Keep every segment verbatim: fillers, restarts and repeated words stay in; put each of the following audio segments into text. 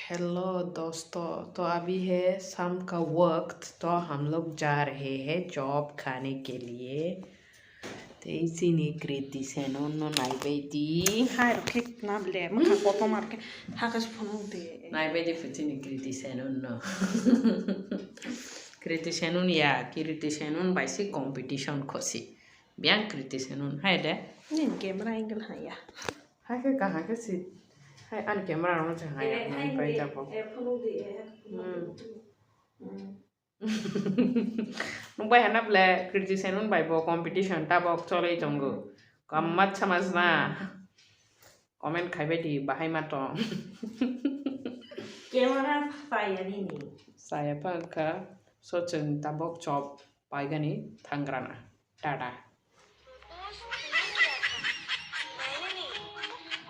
Hello दोस्तों, तो अभी है शाम का वक्त, तो हम लोग जा रहे हैं जॉब खाने के लिए। Tei chini Kriti Senon no naibai di. Hai rok khe na ble, mwkhang kotor ma rok khe, ha khe phunuk di. Naibai di phu chini Kriti Senon no. Kriti Senon ya, Kriti Senon bai se competition khosi. Biyang Kriti Senon, hai de. Nini camera angle hai ya. Hai khe kaham khe si. Hai ani camera rok no chwng hai ya, hai bai tabok. Phunuk di, hai phunuk di. Hmm. Hmm. Nwng bai hana ble Kriti Senon bai bo competition tabok cholwi tongo. Kamma chamajna. Comment khaibai di bahai ma tong. Camera saya nini. Saya pa wngkha. So chwng tabok chop paigani thangrana. Tata.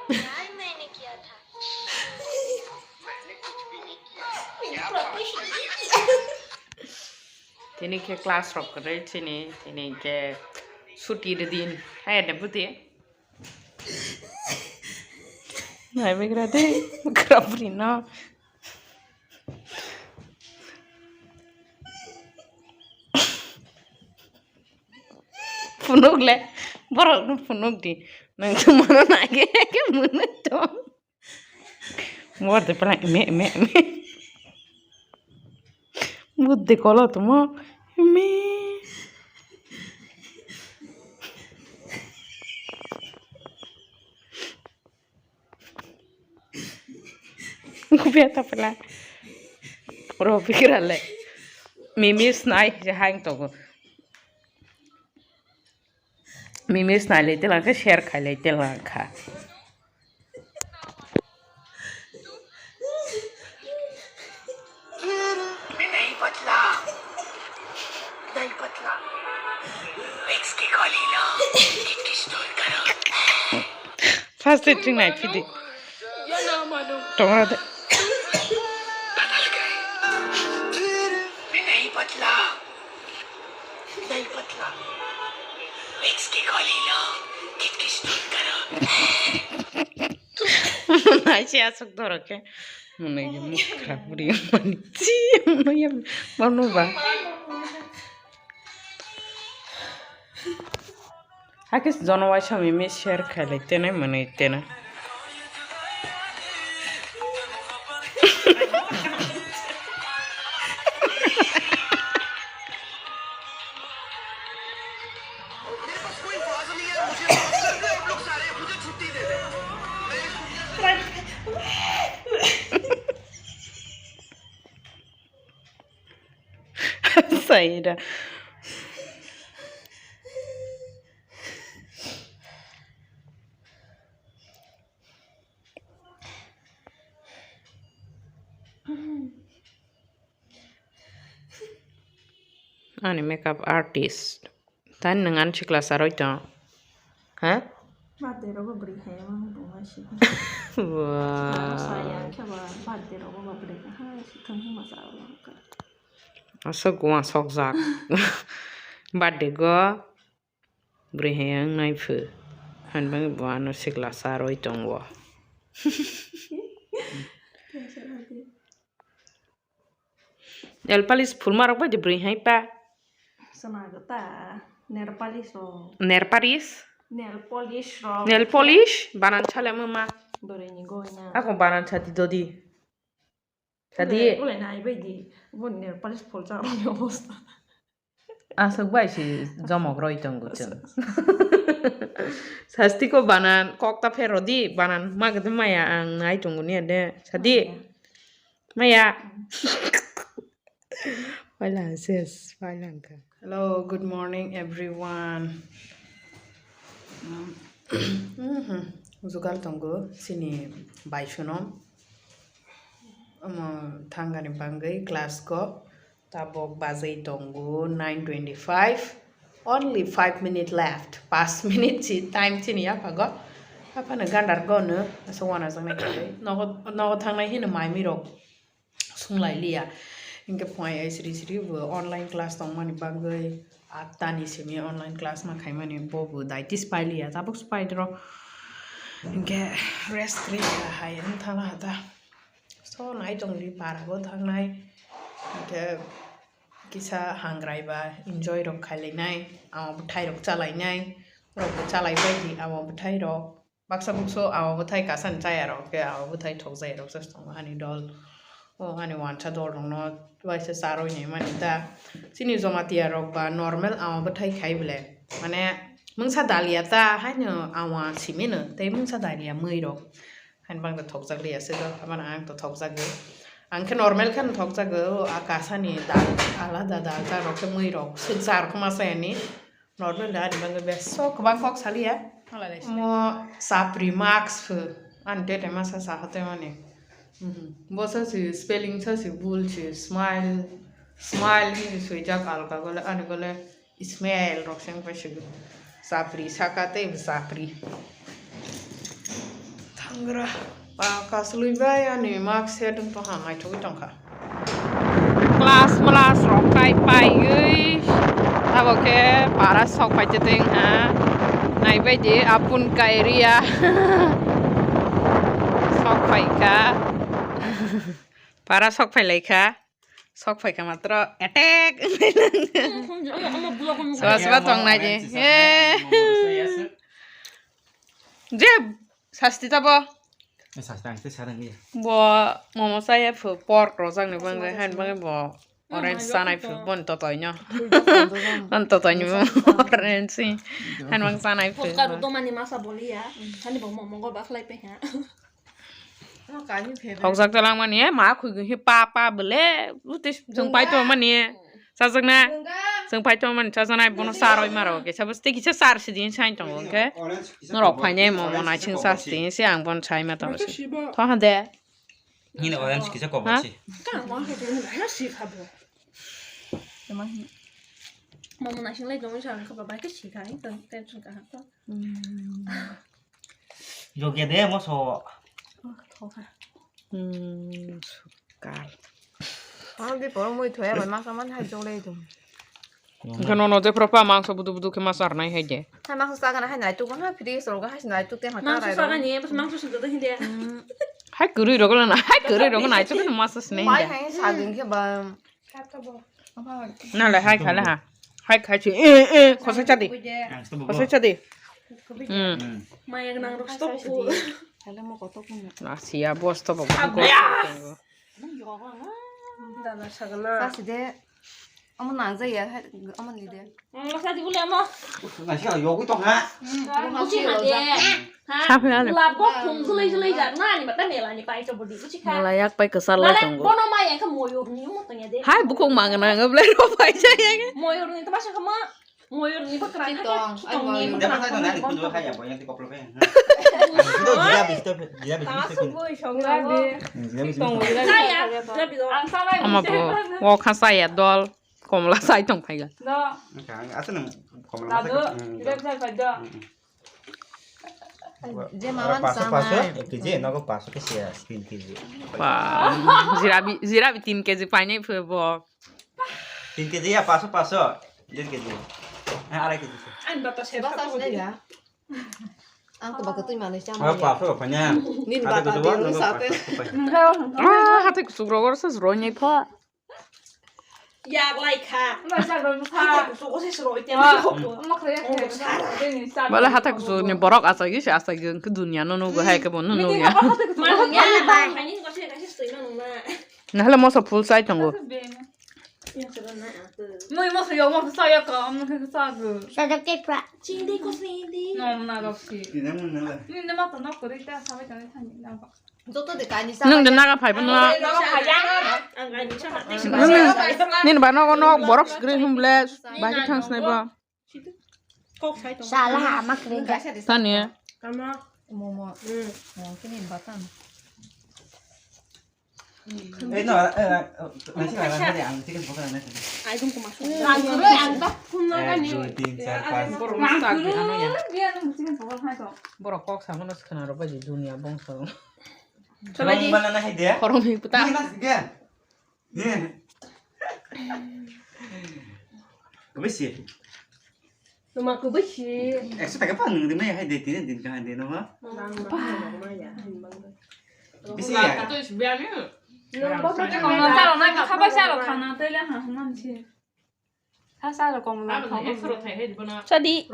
मैंने नहीं किया था। यार, मैंने किया था। Tini khe class rok kwrwi chini, tini khe suti ri din. Hai de buti. Naibagra de, bwkra bwrwi no. Phunuk le, borok no phunuk di. Nang to mano nage ke munuk to. Mor de pala me, me, me. Budde kolo tumo. Me. Beta pala. Ro pikirale. Mimi snai je hang togo. Mimi snai le telangkha, share khai le telangkha. मैं नहीं बदला, नहीं बदला। विक्स की गोली लो, किचकिच दूर करो। First setting nai phidi. या ना मानो। Tongra de. बदल गए। मैं नहीं बदला। नहीं बदला। विक्स की गोली लो, किचकिच दूर करो। Nai se aswk dorok khe. Mwnwi khe mwkhra bwrwi mani. Chi mwnwi bono ba. Hakhe jono waisa mimi share khailai tene mwnwi tene. Saida. Ani makeup artist. Tani nwng ani sikla sarwi tong. Ha? Birthday rogo bwrwi hai ma buma si. Wow. Saya khe ba birthday rogo ba bwrwi hai si thang ma sa ba ka. Aswk guma sokjak. Birthday go bwrwi hai ang nai phu. Han bang bo ano sikla sarwi tongo. Nail polish phulma rok bai de bwrwi hai pa. Sana gata nail polish rok. Nail polish? Nail polish rok. Nail polish banan chale mama. Bwrwi ni goi na. Ako banan chati dodi. Chadi. Ulai, ulai nai bai di. Bo nail polish phul cha rok ni obosta. Aswk bai si jomok roi tongo chwng. Sasti ko banan kok ta phero di, banan magede maya ang nai tongo ni ade. Sadi. Maya. Maya. Paila ses, paila ka. Hello, good morning everyone. Jugal tongo chini bai suno. Omo thangani bangwi class ko. Tabok bajai tongo nine twenty-five. Only five minute left. Pas minute si time chini yaphago. Aphano gandar gono asa wana jangnai khe nogo, nogo thangnai hino maimi rok sunglai liya. Hinkhe phunai ai sri sri bo online class tongmani bagwi atta ni simi online class ma khaimani bo bo daitis pai liya. Tabok se pai dro. Hinkhe rest kri hai wng thangla hata. To nai tongdi para bo thangnai. Hwnkhe kisa hangrai ba enjoy rok khailainai, ama bwthai rok chalainai, rok bo chalai baidi ama bwthai rok. Baksa bukso ama bwthai kasani chaya rok, khe ama bwthai thokjaya rok se tongo ani dol. O ani wansa dol rokno waisa charwi nai mani da. Chini Jamatia rok ba normal ama bwthai khai bole. Mane mungsa dalia ta haino ama simino tei mungsa dalia mui rok. Haino bangda thokjak liya se do, abana ang to thokjago. Ang khe normal kheno thokjago, o a kasani dal, alada dal ta rok khe mui rok swk char khma sayani. Normal da ani bagwi bes so kwbang kok saliya. Mo sapri mask phu ani tete masa sa hate mani. Mhm. Bo sa si spelling sa si bul si smile, smile hinwi swijak alka gole ani gole smile rok se wngpai sigi. Sapri saka tei bo sapri. Thangra. Ba kaslwi bai ani mask se dum to ha naithogwi tongkha. Class mlas rok kai paiwi abo khe para sok pai tete wngha. Naibaidi apun kai riya. Sok phaikha. Para sok phailaikha. Sok phaikha matro attack. Soba soba tongnai di. Eh. Je sasti tabo. Eh, sasti ang tei sarang iya. Bo momo saya phu pork rojak ni bangwi han bangwi bo orange sanai phu bon totoi no. Bon totoi ni orange si han bang sanai phu. Pork aro domani masa boliya. Hani bo momo go bakhlai pe ha. Hokjak talang mani ma khugwi hi pa pa bole utis jung pai to mani. Chajakna. Chwng phai tongmani chajaknai bono charwi maro khe sabo tei kisa char sidin sai tongo hwnkhe norok phainai momo naising chas tini se ang bono sai ma tongo se. Tho hande. Nini orange kisa kobor si. Momo naising lai tongwi sa ang khe bai khe si kha ang tong tension ka ha. Jogya de moso. Thokha. Hmm, sukal. Ang di porong mui thoya bai masa man hai jolai dum. Hwnkhe nono je propa mangso budu budu khe ma charnai hai de. Hai mangso chagana hai naituk ha fridge rogo hai naituk te ha. Mangso chagani bas mangso sungkha de hinde. Hai kwrwi rogo na hai kwrwi rogo naituk khe ma sasnai. Bai hai sagin khe ba. Nale hai khala ha. Hai khai chi. Eh, eh, khosai chadi. Khosai chadi. Hmm. Maya nang rok stop ko. Khala mo koto kun. Asia bos to bo. Dana sagana. Sasi de. Amo nang jaya, amo ni de. Masa di bule amo. Nasi yogwi tong ha. Uchi ha de. Sapi ale. Gulab bo khum sulai sulai jak na ni mata mela ni pai to budi uchi kha. Mela yak pai kwchar lai tongo. Bono ma yang kha moyor ni mo tong ya de. Hai bukhuk ma gana nga ble ro pai cha ya. Moyor ni to masa kha ma. Moyor ni ba kra kha. Tong ni mo. Dama sai to nani khunjo kha ya bo yang ti koplo pe. Khunjo jira bisto jira bisto. Tasu boi song la de. Jira bisto. Saya. Ama bo wo kha saya dol. Komla sai tong phaiga. Do. Asa nang komla. Dadu, sai phai do. Je mawan sama. Ek kg, nogo paso ke sia, tin kg. Ba, jirabi, jirabi tin kg painai phe bo. Tin kg ya, paso, paso. Dead kg. Ha, arai kg. An bata se bata se ya. Ang to baka tui manui chama. Paso painai. Nin bata din sa te. Ah, hati kusuk rogor sa zroi nei pha. Yak lai kha. Bale hathai kuchuk ni borok asai se asai geng ke dunia no nugo hai ke bo no nugo ya. Nahale moso full sai tongo. Mui moso yo moso sai ya ka amno ke sa go. Chini kos ni di. No na ga si. Ni ne ma to no kori ta sa bai ta ni thani na ba. Joto de kaini sa. Nung de naga phai bano. Naga phai ya. Ang kaini sa. Nini ba nogo nok borok sikri humble. Bagi thang snai ba. Kok sai to. Sala ama kri ga. Tani. Ama. Momo. Hmm. Mo kini batan. Eh, no, eh, eh, nasi lah, nasi ang chicken pokola nasi. Ai dum kuma. Ang kru ang ta phun na ga ni. Ek, dui, tin, char, pas. Borok masa kri ano ya. Dia nung chicken pokola khai to. Borok kok samo no khna ro ba di dunia bongso. Sabai di. Mana na hai de? Khorong hi puta. Ni mas ge. Ni. Kubisi. Numa kubisi. Ekso taka pa nung di mai hai de tini din ka hai de no ma. Bisi ya. Kato is biani. Nung bo Khabai chalo khana tele ha manchi. Sa sa ro kong na. Sadi.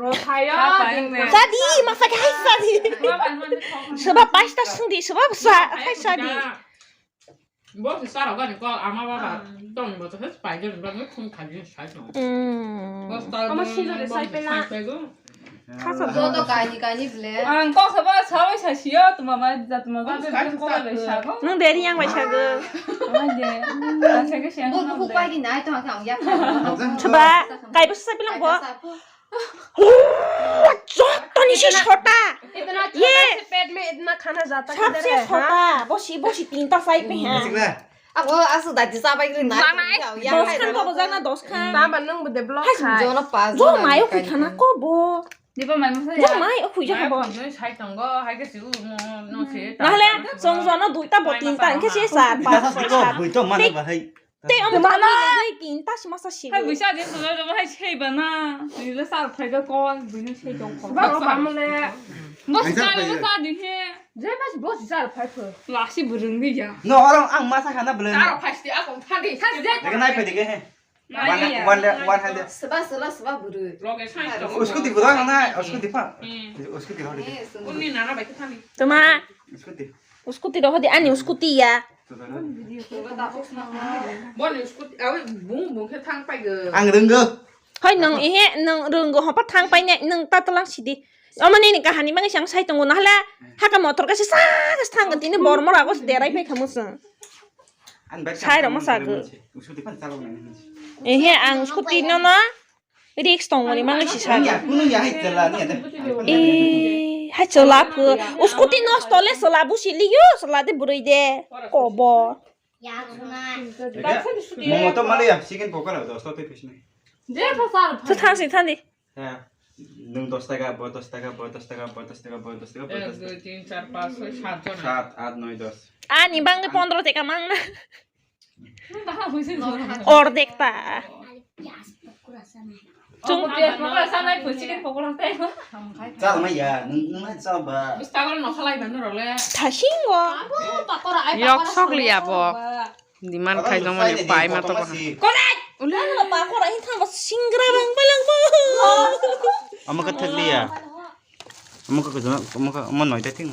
Sadi, masa kai sadi. Seba pasta sudi, seba sa kai sadi. Bo si sara gani ko ama baba tong bo to hes pai gani ba ngi khum khaji sai to. Bo star ama si lo sai pe na. Khasa joto kani kani ble. Ang kok sabo sawi sa siyo, tuma ma ja tuma ma ko bai sago. Nung deri yang bai sago. Ama je. Ang sa ke siang. Bo ko pai di nai to ang ya. Chaba, kai bo sa bilang bo. Jotoni si sota. Itna khana se pet mein itna khana jata kidhar hai? Sabse sota. Bo si, bo si tinta sai pe ha. Ako asu dati sa bai nai. Dos khan ko bo jana dos khan. Tamba nung bo de block khai. Jono pas. Jo mai o khana ko bo. Diba mai masa ya. Jo mai o khui ja ko bo. Sai tongo hai ke si u no se. Nahale song jono duita bo tinta ke se sa pa. Hui to mana ba hai. Te omo thani nai tin ta sima sa si. Hai buisa din solo lo hai sei bana. Ni le sar phai ga ko buino sei tong ko. Ba ba mo le. Bo sa le sa din he. Je ba bo sar phai pho. La si burung di ya. No, orang ang masa khana belen. Sar phai sti a kong thani. Thani de. Dega nai phai dega he. One, one, one hand. Seba sela seba buru. Loge sai tong. Usko di bura na, usko di pa. Usko di hori. Unni nana bai thani. Tuma. Usko di. Scooty rohodi ani scooty ya. Boni scooty, awi bung bung khe thang pai go. Ang rwnggo. Hoi nung ihe nung rwnggo hopa thang pai ne nung ta tlang sidi. Omo nini kahani mangi sang sai tongo nahale haka motor kaisa sa kaisa thang tini bor mora go derai pai khamu sung. Sai rok ma sago. Scooty pan chalok nai. Ihe ang scooty no no. Risk tongmani manwi si sani. Kunuya, kunuya hai chwla niya de. E, hai chwla phu. Scooty nosto le chwla busi liyo, chwla de bwrwi de. Kobo. Momo to maliya, chicken pokora dos to tei pisni. To thansi thandi. Ha. Nung dos taka, bo dos taka, bo dos taka, bo dos taka, bo dos taka, bo dos taka. Ek, dui, tin, char, panch, choi, sat jon. Sat, at, noi, dos. Ani bangni pondro taka mangna. Ordek ta. Chung. Chal mai ya, nung nung hai chal ba. Thasingo. Yok sok liya bo. Demand khai jong mani pai ma to ba. Ule. Pakora hin thang ba singra bang balang ba. Ama ka thak liya. Omo khe kajana, omo khe, omo noita thik.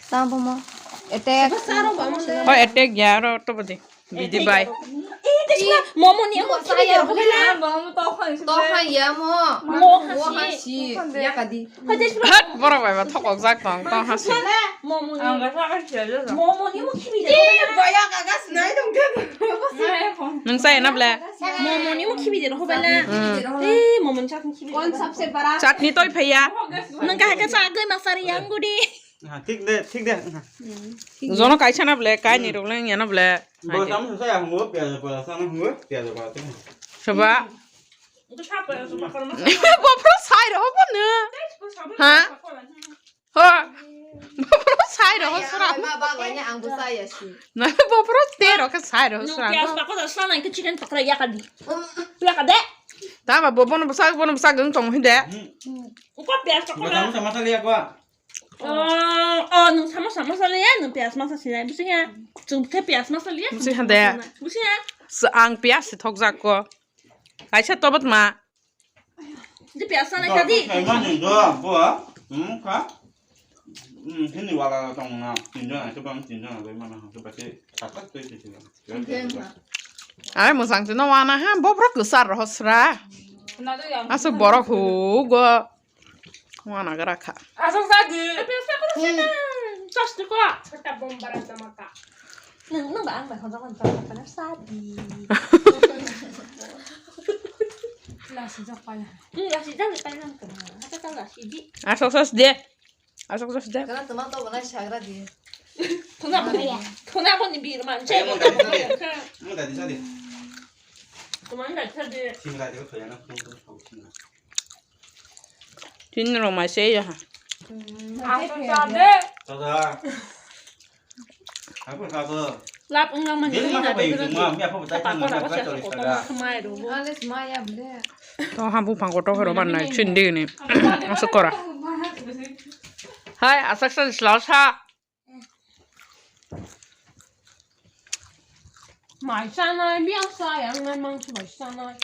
Tamo mo. Attack. Hoi, attack ya, aro to bodi. Bidi bai. Momo ni omo khibi de rohobela. To khai ya mo. Mo hasi. Ya kadi. Hat, borok bai ba thokok jak tong, to hasi. Momo ni. Momo ni omo khibi de. Boya kagas nai dong. Nung sai na ble. Momo ni mo khibi de rohobela. Hmm. Eh, momo ni chutney khibi. Kon sabse bara? Chutney toi phaiya. Nung kahai ka sa goi ma sari yang gudi. Ha, thik de, thik de. Jono kaisa na ble, kai ni rok leng ya na ble. Bo sam sa ya hungo, piyaj pa sa na hungo, piyaj pa sa. Soba. Bo pro sai roho bo no. Ha? Ho. Bo pro sai roho sra. Ma ba ba ne ang bo sa ya si. Na bo pro te ro khe sai roho sra. Piyaj pakora sa na ke chicken pakora ya ka di. Ya ka de. Ta ba bo bono sa bono sa gung tong hi de. Ko piyaj pakora. Sama sama sa liya ko. Oh, oh, nung sama sama sa liya, nung piyaj masa si liya. Busi ya. Chung ke piyaj masa liya. Busi ha de. Busi ya. Ang piyaj si thok jak ko. Kaisa tobat ma. Di piyaj sanai tadi. Sai mani do, bo, hmm, kha. Hmm, hini wala tong na, tinjon, ake bang tinjon, ake mana, ake pati, kata tu itu sih. Are mo sang tino wana ha, bo bro kusar roho sra. Asu borok hu go. Wana gara kha. Asok sadi. Piyaj pakora sana. Chos tu ko. Chota bomb bara dhamaka. Nung, nung ba ang bai hojak hojak hojak hojak sadi. Lasi jak pala. Hmm, lasi jak pala nang kena. Hata kala sidi. Asok sos de. Asok sos de. Kana tuma to bana sagra di. Tuna bani, tuna bani bir man. Saya mau tadi tadi. Mau tadi tadi. Tuma nda tadi. Sing tadi ko thoya na. Tin rok mai se ya ha. Asok sadi. Tata. Lap wng langmani. Pakora bo se kotor ma khmai rw. To ha buphang kotor khe rw mannai chini digini. Aswk kora. Hai, aswk sa sla sa. Mai chanai, biyang sa yang nai mang chubai chanai.